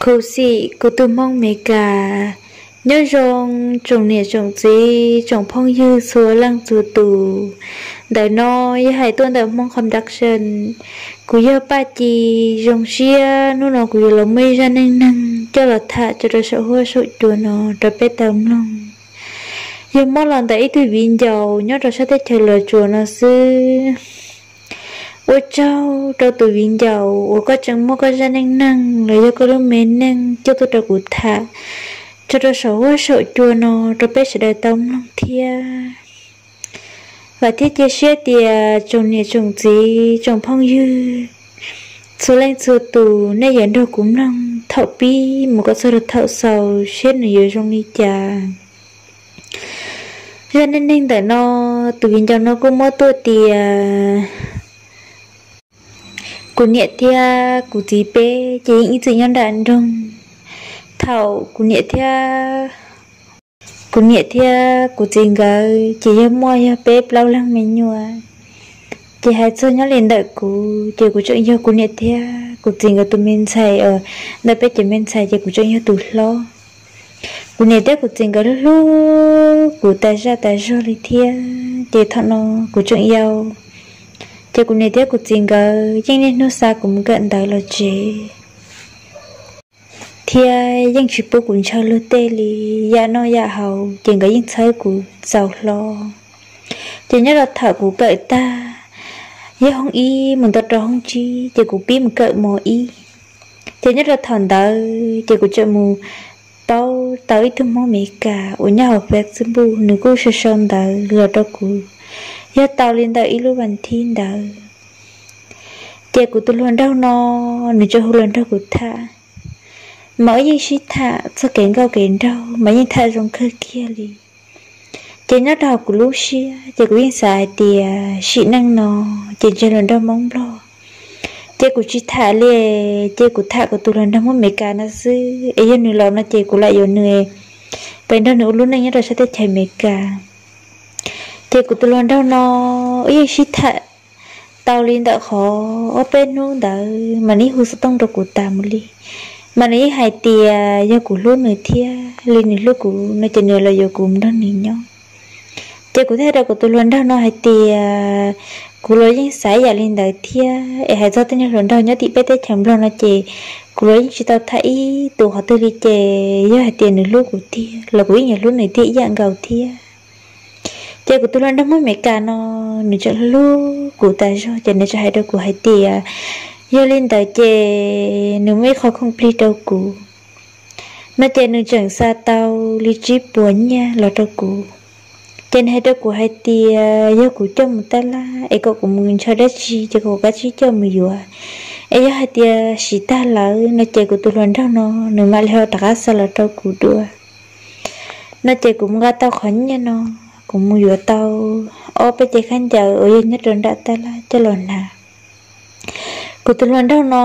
Khuv xim kuv tus Hmoob Meskas. Nyob zoo tsoom niam tsoom txiv tsoom phooj ywg txhua leej txhua tus. Ntawm no yog hais tuaj ntawm Hmoob Production. Kuv yog Paj Ci. Zoo siab hnub no kuv yuav los muaj ib zaj neej neeg coj los tham tso rau saum huab saum cua no rau peb tau mloog. Yog muab los ntawm ib tug viv ncaus nyob rau sab teb chaws Los Tsuas no xwb. Ua tsaug rau tus viv ncaus uas koj tseem muab koj zaj neej neeg los yog koj lub me neej coj tuaj rau kuv tham tso rau saum huab saum cua no rau peb sawv daws tau mloog thiab. Vam thiab cia siab tias tsoom niam tsoom txiv tsoom phooj ywg txhua leej txhua tus nej yuav nrog kuv mloog thaum pib mus kom txog rau thaum xaus seb nws yuav zoo li cas. Zaj neej neeg ntawm no, tus viv ncaus no kuj muab tuaj tias kuv niam thiab kuv txiv peb ces yeej ib txwm nyob nram nroog. Thaum kuv niam thiab, kuv niam thiab kuv txiv nkawd ces yog muaj yog peb plaub leeg me nyuam. Ces hais txog nyob li ntawm kuv ces kuv tseem yog kuv niam thiab kuv txiv nkawd tus me ntxhais, ntawm peb cov me ntxhais ces kuv tseem yog tus hlob. Kuv niam thiab kuv txiv nkawd hlub hlub kuv tas zaj tas zog li thiab ces thaum no kuv tseem yau. Ces kuv niam thiab kuv txiv nkawd yeej niaj hnub xa kuv mus kawm ntawv los tsev. Thiab yeej tsis pub kuv ntshaw luag tej li, yam noj yam haus ces nkawd yeej txhawb kuv txaus hlo. Ces nyob rau thaum kuv kawm tag, yog hoob ib mus txog rau hoob tsib ces kuv pib mus kawm mos ib. Ces nyob rau thaum ntawd ces kuv tseem mus paub tau ib tug Hmoob Meskas uas nyob hauv Facebook, nws kuj sau sau ntawv los rau kuv, yog tau li ntawm ib lub vas thib ntawd. Ces kuv tus hluas nraug no, nws tseem hu los nrog kuv tham, mas wb yeej sib tham txog kev nkauj kev nraug mas yeej tham zoo kawg kiag li. Ces nyob rau hauv kuv lub siab ces kuv yeej xav hais tias sim neej no ces ntshe hluas nraug Hmoob Nplog ces kuv tsis tham li, ces kuv tham kuv tus hluas nraug Hmoob Meskas no xwb es yog nws los no ces kuv lam yuav nws, pem nrog nws ua lub neej nyob rau sab teb chaws Amelikas. Ces kuv tus hluas nraug no wb yeej sib tham tau li ntawm qhov ob peb hnub ntawd mas nws yeej hu xov tooj rau kuv tas mus li. Mas nws yeej hais tias yog kuv hlub nws thiab li nws hlub kuv no ces nws los yuav kuv nrog nws nyob. Ces kuv thiaj hais rau kuv tus hluas nraug no hais tias kuv los yeej xav yam li ntawd thiab es hais txog tej niag hluas nraug nyob tim peb teb chaws Nplog no ces kuv los yeej tsis tau tham ib tus qhov twg li ces yog hais tias nws hlub kuv tiag los kuv yeej yuav hlub nws tiag ib yam nkaus thiab. Ces kuv tus hluas nraug Hmoob Amelikas no nws tseem hlub kuv tas zog ces nws tseem hais rau kuv hais tias yog li ntawd ces nws muaj ib qho khoom plig rau kuv no ces nws tseem xa tau li tsib puas nyiaj los rau kuv. Ces nws hais rau kuv hais tias yog kuv coj mus tab laj es kom kuv mus ntshaw dab tsi ces kom kuv kav tsij coj mus yuav, es yog hais tias siv tag lawm no ces kuv tus hluas nraug no nws mam li ho rov qab xa los rau kuv dua. No ces kuv mus nqa tau qhov nyiaj no, kuv mus yuav tau ob peb cev khaub ncaws uas yog nyob rau nram tab laj coj los hnav. Kuv tus hluas nraug no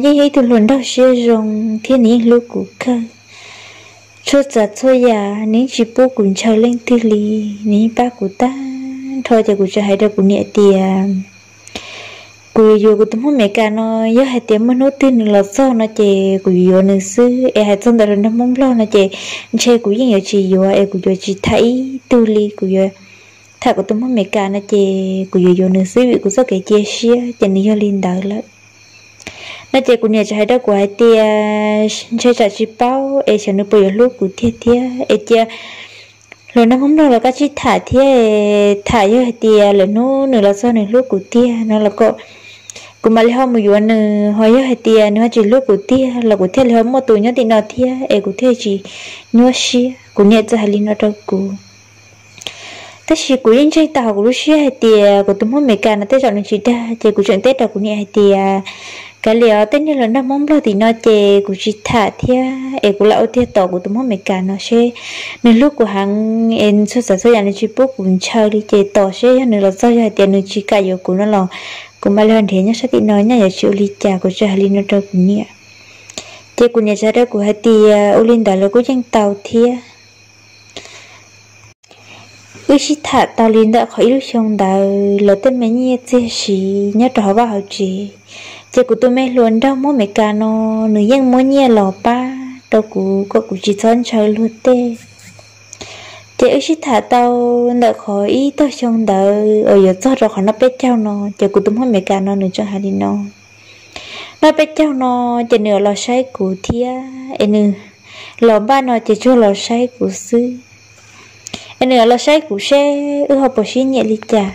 yeej yog ib tug hluas nraug siab zoo thiab nws yeej hlub kuv kawg. Txhua tsav txhua yam nws yeej tsis pub kuv ntshaw leej twg li, nws yeej pab kuv tag nrho. Ces kuv tseem hais rau kuv niam tias kuv yuav yuav kuv tus Hmoob Amelikas no, yog hais tias muaj hnub twg nws los txog no ces kuv yuav yuav nws xwb. Es hais txog ntawm hluas nraug Hmoob Nplog no ces ntshe kuv yeej yuav tsis yuav es kuv yuav tsis tham ib tug li. Kuv yuav tham kuv tus Hmoob Amelikas no ces kuv yuav yuav nws xwb vim kuv txoj kev cia siab ces nws yog li ntawd lawm. No ces kuv niam tseem hais rau kuv hais tias ntshe tsam tsis paub es xyov nws puas yuav hlub kuv tiag thiab es cia hluas nraug Hmoob Nplog los kav tsij tham thiab, tham yog hais tias lwm hnub nws los txog nws hlub kuv tiag no los kom kuv mam li ho mus yuav nws, ho yog hais tias nws ho tsis hlub kuv tiag los kuv thiaj li ho muaj tus nyob tim no thiab es kuv thiaj tsis nyuaj siab. Kuv niam txawm hais li no rau kuv. Tab sis kuv yeej ntseeg tau hauv kuv lub siab hais tias kuv tus Hmoob Amelikas no tej zaum nws tsis dag, ces kuv tseem teb rau kuv niam hais tias kav liam os, tej niag hluas nraug Hmoob Nplog tim no ces kuv tsis tham thiab es kuv lam ua tiag tos kuv tus Hmoob Amelikas no seb nws hlub kuv heev es txhua tsav txhua yam nws tsis pub kuv ntshaw li ces tos seb yog nws los txog yog hais tias nws tsis kam yuav kuv no los kuv mam li ho nrhiav nyob sab tim no, nyob yuav tsis ua li cas. Kuv tseem hais li no rau kuv niam, ces kuv niam tseem hais rau kuv hais tias ua li ntawd los kuj yeej tau thiab. Wb sib tham tau li ntawm qhov ib lub xyoo ntawd los tej me nyiaj txiag siv nyob rau hauv vaj hauv tsev, ces kuv tus me hluas nraug Hmoob Amelikas no nws yeej muab nyiaj los pab rau kuv kom kuv tsis txhob ntshaw luag tej. Ces wb sib tham tau ntawm qhov ib tog xyoo ntawd uas yuav txog rau qhov noj peb caug no, ces kuv tus Hmoob Amelikas no nws tseem hais li no, noj peb caug no ces nws los saib kuv thiab es nws los npaj no ces tsuas los saib kuv xwb, es nws los saib kuv seb wb ho puas sib nyiam li cas.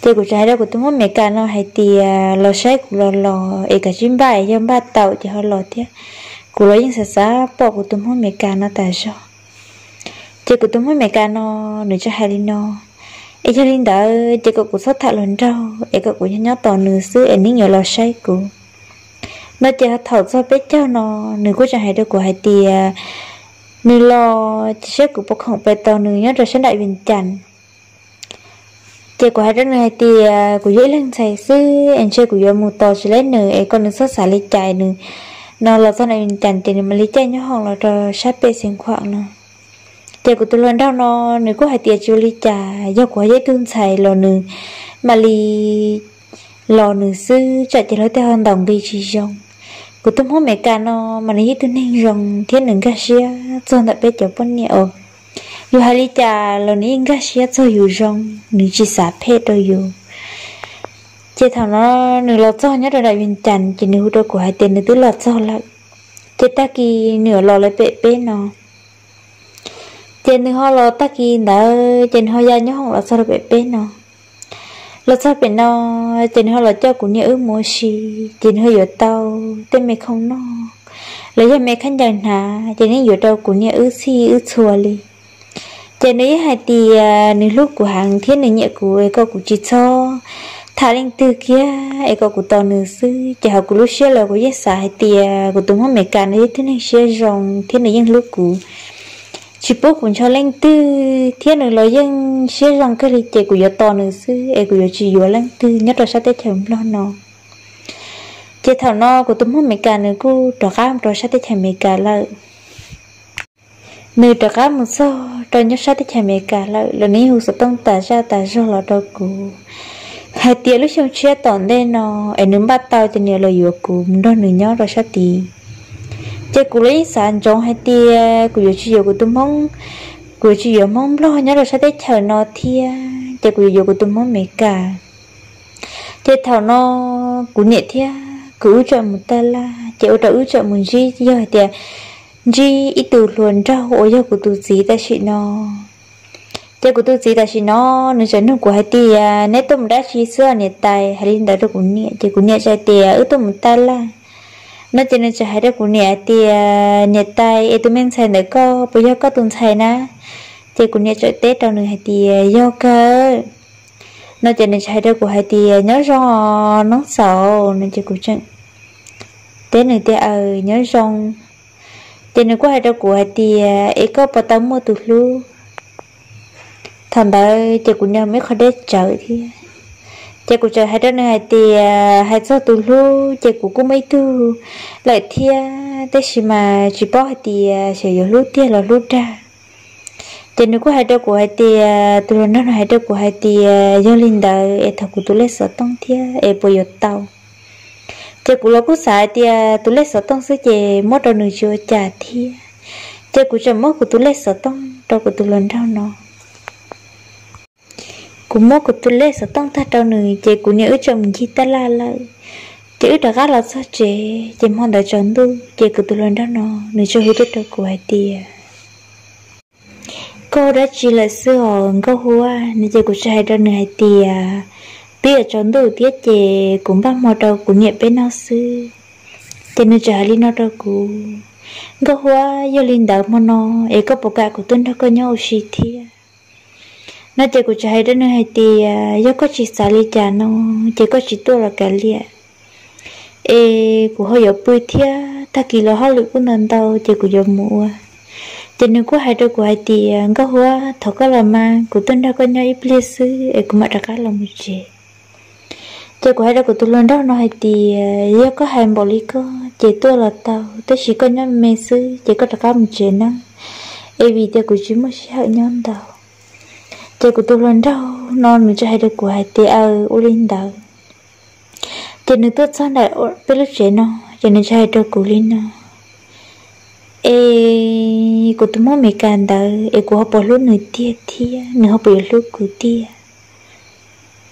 Ces kuv tseem hais rau kuv tus Hmoob Amelikas no hais tias los saib kuv los los es kav tsij npaj es yog npaj tau ces ho los thiab, kuv los yeej xav xav pom kuv tus Hmoob Amelikas no tas zog. Ces kuv tus Hmoob Amelikas no nws tseem hais li no, es yog li ntawd ces kom kuv txhob tham hluas nraug es kom kuv nyob nyob tos nws xwb es nws yuav los saib kuv no. Ces thaum txog peb caug no nws kuj tseem hais rau kuv hais tias nws los ces saib kuv puas khoom pais tos nws nyob rau sab nram Vias Cas. Ces kuv hais rau nws hais tias kuv yog ib leeg ntxhais xwb es ntshe kuv yuav mus tos tsis laib nws es kom nws txhob xav li cas, nws no los txog nram Vias Cas ces nws mam li caij nyob hoom los rau sab pem Xeev Khuam no. Ces kuv tus hluas nraug no nws kuj hais tias tsis ua li cas, yog kuv ho yog ib tug ntxhais los nws mam li los nws xwb, tsam ces luag tej ho ntaus nqi tsis zoo. Kuv tus Hmoob Amelikas no mas nws yog ib tug neeg zoo thiab nws nkag siab txog ntawm peb cov poj niam os. Yus hais li cas los nws yeej nkag siab txog yus zoo, nws tsis xav phem rau yus. Ces thaum no nws los txog nyob rau nram Vias Cas ces nws hu rau kuv hais tias nws twb los txog lawm, ces tag kis nws yuav los lawv pem peb no. Ces nws ho los tag kis ntawd ces nws ho ya nyob hoom los txog rau pem peb no. Los txog pem no ces nws ho los coj kuv niam wb mus ua si, ces nws ho yuav tau tej me khoom noj los yog me khaub ncaws hnav ces nws yuav rau kuv niam wb txhij wb txhua li. Ces nws yeej hais tias nws hlub kuv heev thiab nws nyiam kuv es kom kuv tsis txhob tham leej twg kiag es kom kuv tos nws xwb. Ces hauv kuv lub siab los kuv yeej xav hais tias kuv tus Hmoob Amelikas no yog ib tug neeg siab zoo thiab nws yeej hlub kuv, tsis pub kuv ntshaw leej twg thiab nws los yeej siab zoo kawg li, ces kuv yuav tos nws xwb es kuv yuav tsis yuav leej twg nyob rau sab teb chaws Nplog no. Ces thaum no kuv tus Hmoob Amelikas nws kuj rov qab mus rau sab teb chaws Amelikas lawm. Nws rov qab mus txog rau nyob sab teb chaws Amelikas lawm los nws yeej hu xov tooj tas zaj tas zog los rau kuv hais tias lub xyoo tshiab tom ntej no es nws npaj tau ces nws los yuav kuv mus nrog nws nyob rau sab tid. Ces kuv los yeej xav ntsoov hais tias kuv yuav tsis yuav kuv tus Hmoob, kuv yuav tsis yuav Hmoob Nplog nyob rau sab teb chaws no thiab, ces kuv yuav yuav kuv tus Hmoob Amelikas. Ces thaum no kuv niam thiab kuv wb tseem mus taj laj, ces ua rau wb tseem mus ntsib, yog hais tias ntsib ib tug hluas nraug uas yog kuv tus txiv tam sim no. Ces kuv tus txiv tam sim no nws tseem nug kuv hais tias neb tuaj mus dab tsi xwb niam tais, hais li ntawd rau kuv niam. Ces kuv niam tseem hais tias wb tuaj mus taj laj no. Ces nws tseem hais rau kuv niam hais tias niam tais, es tus me ntxhais ntawm koj puas yog koj tus ntxhais na? Ces kuv niam tseem teb rau nws hais tias yog kawg no. Ces nws tseem hais rau kuv hais tias nyob zoo os noob xauv no. Ces kuv tseem teb nws tias aws nyob zoo. Ces nws kuj hais rau kuv hais tias es koj puas tau muaj tus hlub? Thaum ntawd ces kuv niam muaj ib qho deb tsawv thiab. Ces kuv tseem hais rau nws hais tias hais txog tus hlub ces kuv kuj muaj ib tug lawm thiab, tab sis mas tsis paub hais tias xyov yuav hlub tiag los hlub dag. Ces nws kuj hais rau kuv hais tias, tus hluas nraug no hais rau kuv hais tias yog li ntawd es thov kuv tus lej xov tooj thiab es puas yuav tau. Ces kuv los kuj xav hais tias tus lej xov tooj xwb ces muab rau nws tsis ua cas thiab. Ces kuv tseem muab kuv tus lej xov tooj rau kuv tus hluas nraug no. Kuv muab kuv tus lej xov tooj tag rau nws ces kuv niam wb tseem mus ncig taj laj lawm. Ces wb rov qab los txog tsev ces hmo ntawd tsaus ntuj ces kuv tus hluas nraug no nws tseem hu tuaj rau kuv hais tias koj ua dab tsi lawm xwb os Nkauj Huab no? Ces kuv tseem hais rau nws hais tias twb yuav tsaus ntuj thiab ces kuv npaj hmo rau kuv niam peb noj xwb. Ces nws tseem hais li no rau kuv, Nkauj Huab, yog li ntawd hmo no es koj puas kam kuv tuaj nrog koj nyob ua si thiab no? Ces kuv tseem hais rau nws hais tias yog koj tsis xav li cas no ces koj tsis tuaj los kav liam, es kuv ho yuav pw thiab tag kis los hauj lwm kuj ntau ntau ces kuv yuav mus ua. Ces nws kuj hais rau kuv hais tias Nkauj Huab, thov koj los mas kuv tuaj nrog koj nyob ib pliag xwb es kuv mam rov qab los mus tsev. Ces kuv hais rau kuv tus hluas nraug no hais tias yog koj hais npaum li koj ces tuaj los tau, tab sis koj nyob me xwb ces koj rov qab mus tsev na, es vim tias kuv tsis muaj sij hawm nyob ntau. Ces kuv tus hluas nraug no nws tseem hais rau kuv hais tias aws ua li ntawd. Ces nws tuaj txog ntawm peb lub tsev no ces nws tseem hais rau kuv li no, Es kuv tus Hmoob Amelikas ntawd es kuv ho puas hlub nws tiag thiab nws ho puas yuav hlub kuv tiag?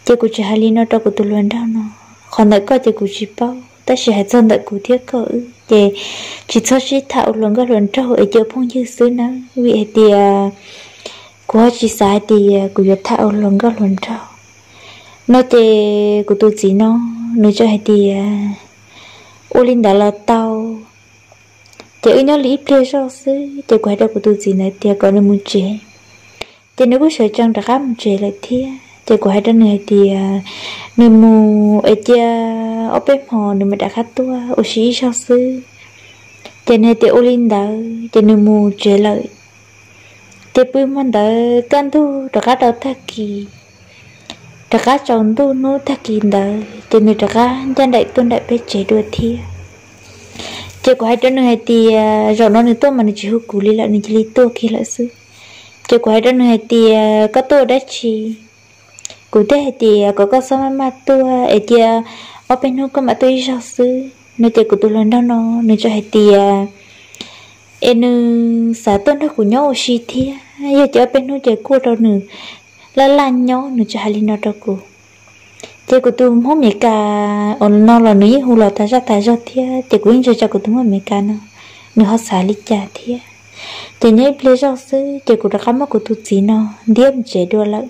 Ces kuv tseem hais li no rau kuv tus hluas nraug no, qhov ntawm koj ces kuv tsis paub, tab sis hais txog ntawm kuv thiab koj wb ces tsis txhob sib tham ua hluas nkauj hluas nraug es cia ua phooj ywg xwb nawb, vim hais tias kuv ho tsis xav hais tias kuv yuav tham ua hluas nkauj hluas nraug no. Ces kuv tus txiv no, nws txawm hais tias ua li ntawd los tau. Ces wb nyob li ib pliag zog xwb ces kuv hais rau kuv tus txiv ntawd tias kom nws mus tsev. Ces nws kuj sawv tsees rov qab mus tsev lawm thiab. Ces kuv hais rau nws hais tias nws mus es cia ob peb hmo nws mam rov qab tuaj ua si ib zaug xwb. Ces nws hais tias ua li ntawd ces nws mus tsev lawm. Ces pw hmo ntawd kaj ntug rov qab rau tag kis, rov qab tsaus ntuj hnub tag kis ntawd ces nws rov qab ncaj nraim tuaj nraim peb tsev dua thiab. Ces kuv hais rau nws hais tias zaum no nws tuaj mas nws tsis hu kuv li lawm, nws cia li tuaj kiag lawm xwb. Ces kuv hais rau nws hais tias koj tuaj ua dab tsi? Kuv thiaj hais tias kom koj txhob maj maj tuaj es cia ob peb hnub koj mam tuaj ib zaug xwb no. Ces kuv tus hluas nraug no, nws txawm hais tias es nws xav tuaj nrog kuv nyob ua si thiab, yog ces ob peb hnub ces kuaj rau nws laj laj nyob, nws txawm hais li no rau kuv. Ces kuv tus Hmoob Amelikas uas no los nws yeej hu los tas zaj tas zog thiab, ces kuv yeej ntseeg tau kuv tus Hmoob Amelikas no nws ho xav li cas thiab. Ces nyob ib pliag zog xwb ces kuv rov qab muab kuv tus txiv no ntiab mus tsev dua lawm.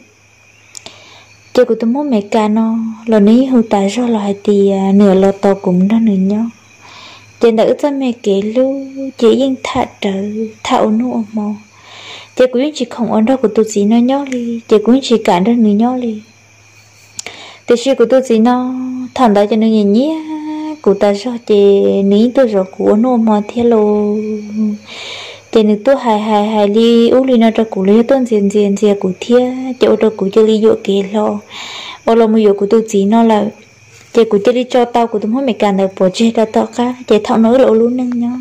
Ces kuv tus Hmoob Amelikas no los nws yeej hu tas zog los hais tias nws yuav los tos kuv mus nrog nws nyob. Ces ntawm wb txoj me kev hlub ces yeej tham rawv tham ua hnub ua hmo. Ces kuv yeej tsis khoom uas nrog kuv tus txiv no nyob li, ces kuv yeej tsis kam nrog nws nyob li. Tiam sis kuv tus txiv no, thaum ntawd ces nws nyiam nyiam kuv tas zog ces nws yeej tuaj zov kuv ua hnub ua hmo thiab lauj. Ces nws tuaj hais hais hais li ub li no rau kuv los yog tuaj ntxias ntxias ntxias kuv thiab ces ua rau kuv cia li yuam kev hlo uas los mus yuav kuv tus txiv no lawm. Ces kuv cia li tso tau kuv tus Hmoob Amelikas ntawd pov tseg rau tom qab, ces thaum no wb los ua lub neej nyob.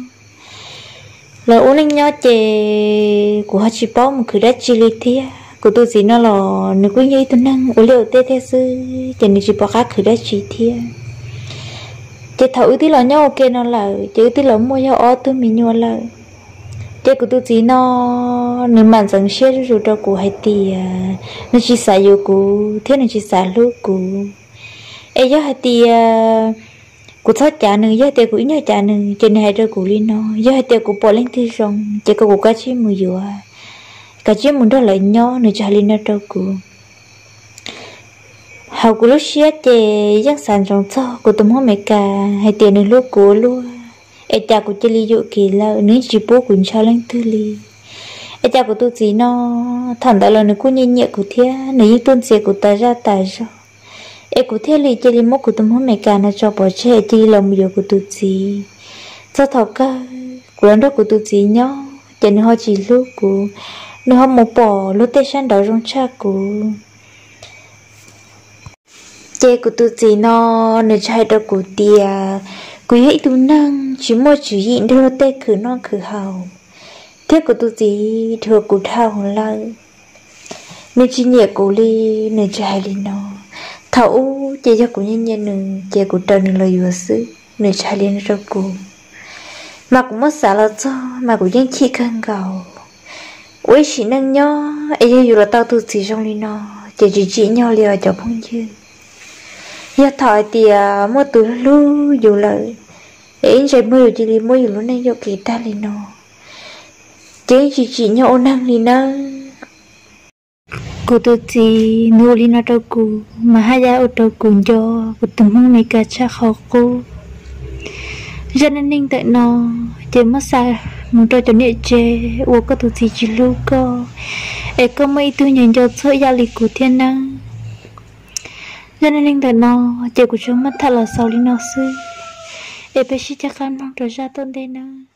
Los ua neej nyob ces kuv ho tsis paub mus khwv dab tsi li thiab. Kuv tus txiv no los nws kuj yog ib tug neeg ua liaj ua teb thiab xwb, ces nws tsis pom qab khwv dab tsi thiab. Ces thaum wb twb los nyob ua ke no lawm ces wb twb los muaj yog ob tug me nyuam lawm. Ces kuv tus txiv no, nws mam ntxeev siab zuj zus rau kuv hais tias nws tsis xav yuav kuv thiab nws tsis xav hlub kuv. Es yog hais tias kuv txhob cav nws, yog tias kuv ib nyuag cav nws, ces nws hais rau kuv li no, yog hais tias kuv pom leej twg zoo ces kom kuv kav tsij mus yuav, kav tsij mus nrog lawv nyob, nws txawm hais li no rau kuv. Hauv kuv lub siab ces yeej xav ntsoov txog kuv tus Hmoob Amelikas hais tias nws hlub kuv ua luaj, es cas kuv cia li yuam kev lawm, nws yeej tsis pub kuv ntshaw leej twg li. Es cas kuv tus txiv no, thaum ntawd los nws kuj nyiam nyiam kuv thiab nws yeej tuaj ntxias kuv tas zaj tas zog, es kuv thiaj li cia li muab kuv tus Hmoob Amelikas no tso pov tseg es cia li los mus yuav kuv tus txiv. Txog thaum kawg kuv los nrog kuv tus txiv nyob ces nws ho tsis hlub kuv, nws ho mus pom luag tej sab nraud zoo tshaj kuv. Ces kuv tus txiv no, nws txawm hais rau kuv tias kuv yog ib tug neeg tsis muaj tswv yim nrog luag tej khwv noj khwv haus, thiab kuv tus txiv dhuav kuv dhau lawm. Nws tsis nyiam kuv li, nws txawm hais li no. Thaum ub ces yog kuv nyiam nyiam nws ces kuv raws nws los yuav xwb, nws txawm hais li no rau kuv. Mas kuv muab xav los txog mas kuv yeej chim kawg nkaus. Ua ib sim neej nyob es yog yus los tau tus txiv zoo li no, ces tsis tsim nyog li os cov phooj ywg. Yog thaum hais tias muaj tus hlub yus lawm, es ib ntsais muag yus cia li muab yus lub neej yuam kev tag li no, ces yeej tsis tsim nyog ua neeg li nawb. Kuv tus txiv nws ua li no rau kuv mas haj yam ua rau kuv nco kuv tus Hmoob Amelikas tshaj qhov qub. Zaj neej neeg ntawm no ces muab xa mus rau cov niam tsev uas koj tus txiv tsis hlub koj, es koj muaj ib tug nco nco txhua yam li kuv thiab nawb. Zaj neej neeg ntawm no ces kuv tsuas muab tham los xaus li no xwb, es peb sib caj qab mloog rau zaj tom ntej nawb.